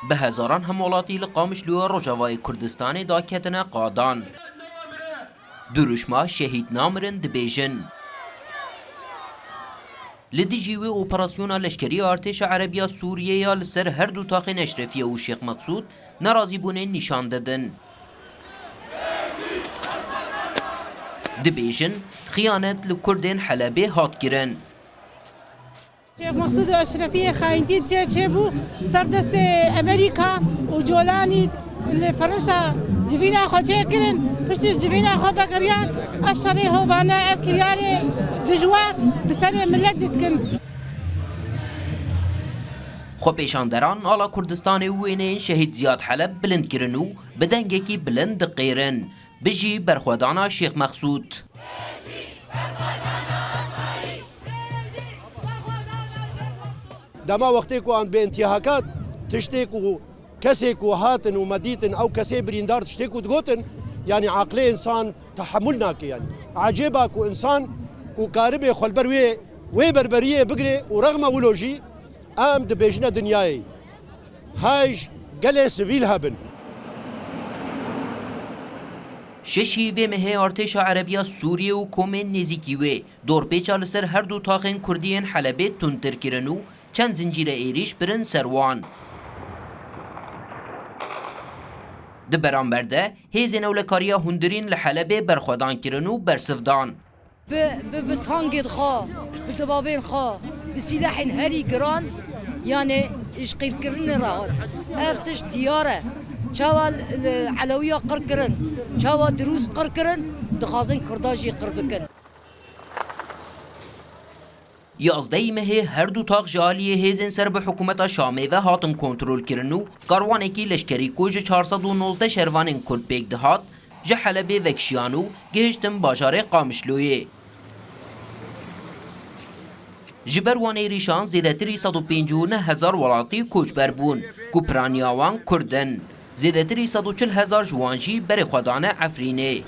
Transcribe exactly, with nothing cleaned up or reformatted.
Bi hezaran hemwelatî li Qamişloya Rojavayê Kurdistanê daketine qadan. Duruşma Şehîd Namirin dibêjin. Li dijî wê operasyona leşkerî artêşa Erebiya Sûriyê ya li ser her du taxên Eşrefiye û Şêx Meqsûd nerazîbûnên nîşan didin. Dibêjin, xiyanet li Kurdên Helebê hat kirin. Şêx Meqsûd û Eşrefiyê xayîntî çê çêbû ser destê Amerîka û Colanî li Fransa civîna xwe çêkirin. Piştî civîna xwe vegeriyan, ev şerê hovane, ev kiryarê dijwar bi serê milet dikin. Xwepêşanderan ala Kurdistanê û wêneyên Şehîd Ziyad Heleb bilind kirin û bi dengekî bilind diqêrin. Bijî berxwedana Şêx Meqsûd. Dema wextê ku an bi intîhakat tiştê ku kesê ku hatin û me dîtin ew kesê birîndar tiştê ku digotin, yanî aqlê însan tehemûl nake yanî. Ecêba ku însan ku karibê xwe li ber wê, wê berberiyê bigire û rexma wilo jî em dibêjine dinyayê. Hej gelê sivîl hebin. Şeşî vê mehê artêşa Erebiya Sûriyê û komên nêzîkî wê dorpêça li ser her du taxên Kurdî yên Helebê tundtir kirin û çend zincîre êrîş birin ser wan. Di beramber de hêzên ewlekariya hundirîn li Helebê berxwedan kirin û bersiv dan. Bi, bi, bi tangê xwe, bi dibabên xwe, bi sîlehên herî giran, yanê ji qîrkirinê re hat. Ev tişt diyar e. Çawa li Elewiya qir kirin, çawa Dirûs qir kirin, dixwazin Kurda jî qir bikin. Yazdehî mehê her du tax ji aliyê hêzên ser bi hikûmeta Şamê ve hatin kontrolkirin û karwanekî leşkerî ku ji çar sed û nozdeh şervanên Kurd pêk dihat, ji Helebê vekişiyan û gihiştin bajarê Qamişloyê. Ji ber wan êrîşan zêdetirî sed û pêncî û neh hezar welatî koçber bûn, ku piraniya wan Kurd in. Zêdetirî sed û çil hezar ji wan jî berê xwe dane Efrînê.